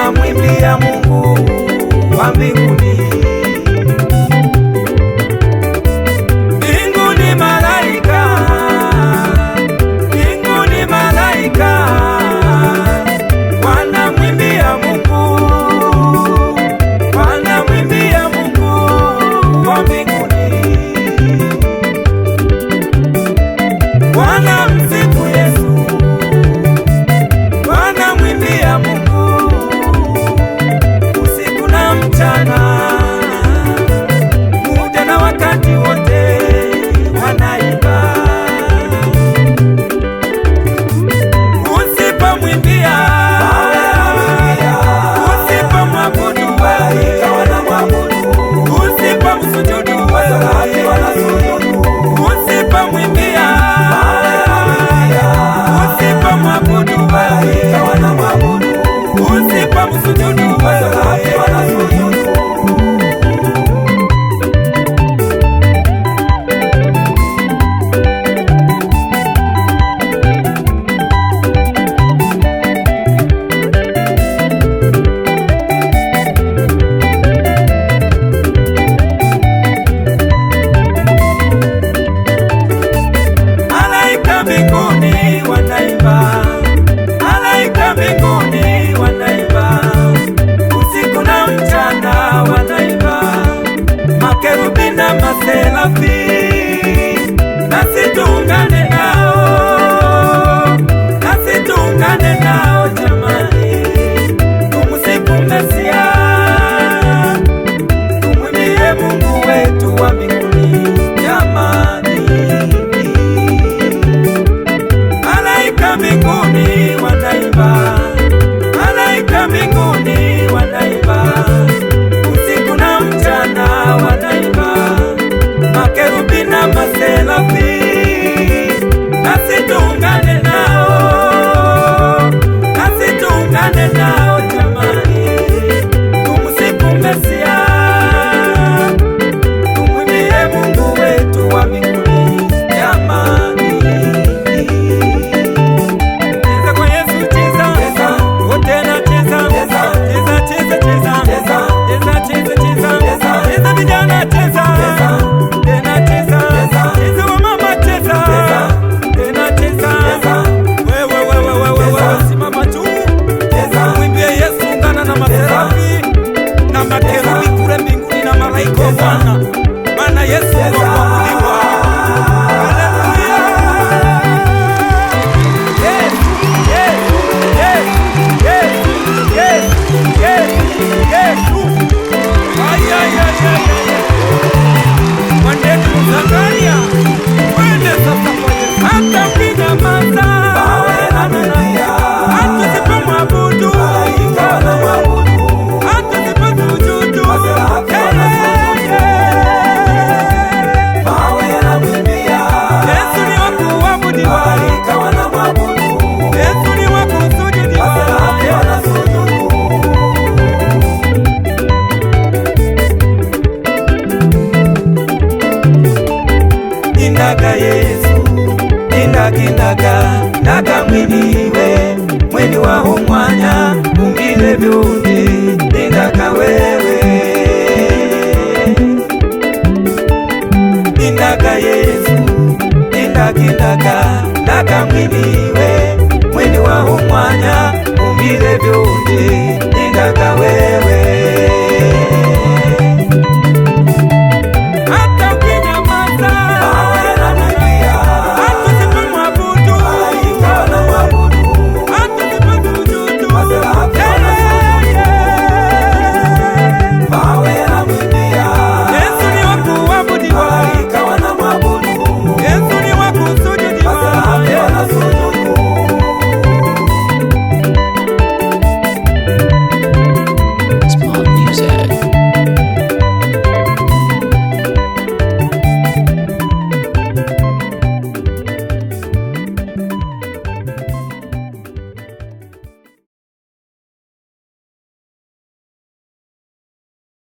Wanamwimbia Mungu wa mbinguni. Mbinguni malaika, mbinguni malaika, wanamwimbia Mungu, wanamwimbia Mungu wa mbinguni. Wanamsifu Yesu, wanamwimbia Mungu usiku na mchana, muda na wakati wote wanaimba. Usipomwimbia, usipomwabudu, usipomsujudu, usipomwimbia, usipomwabudu, usipomsujudu. Malaika mbinguni wanaimba, malaika mbinguni wanaimba, usiku na mchana wanaimba, makerubi na maserafi, nasi tuungane nao, nasi tuungane nao jamani, tumsifu Mesia, tumwimbie Mungu wetu wa mbinguni jamani. Malaika mbinguni wanaimba, malaika mbinguni wanaimba, usiku na mchana wanaimba, makerubi na maserafi, nasi tuungane nao, nasi tuungane nao jamani, tumsifu Mesia, tumwimbie Mungu wetu wa mbinguni jamani. Cheza kwa Yesu, cheza, wote na cheza, cheza, cheza, cheza, cheza, cheza, cheza, cheza vijana, cheza, tena cheza, cheza wa mama, cheza, tena cheza, wewe, wewe, wewe, wewe, simama juu, mwimbie Yesu, ungana na maserafi na makerubi kule mbinguni na malaika wa Bwana, maana Yesu wa kuabudiwa. Haleluya. Yes, yes, yes, yes, yes, yes, Yesu. Ay, ay, ay, ay, ay. Mwendetu Zakaria, twende sasa kwa Yesu. Hata ukinyamaza, hata usipomwabudu, hata usiposujudu, Yesu ni wa kuabudiwa, Yesu ni wa kusujudiwa. Inaga Yesu, inaginaga, naga mwiniwe, mweni wa umwanya, umbile byonde, indaga wewe. Inaga Yesu, inaginaga, naga mwiniwe, mweni wa umwanya, umbile byonde, indaga wewe.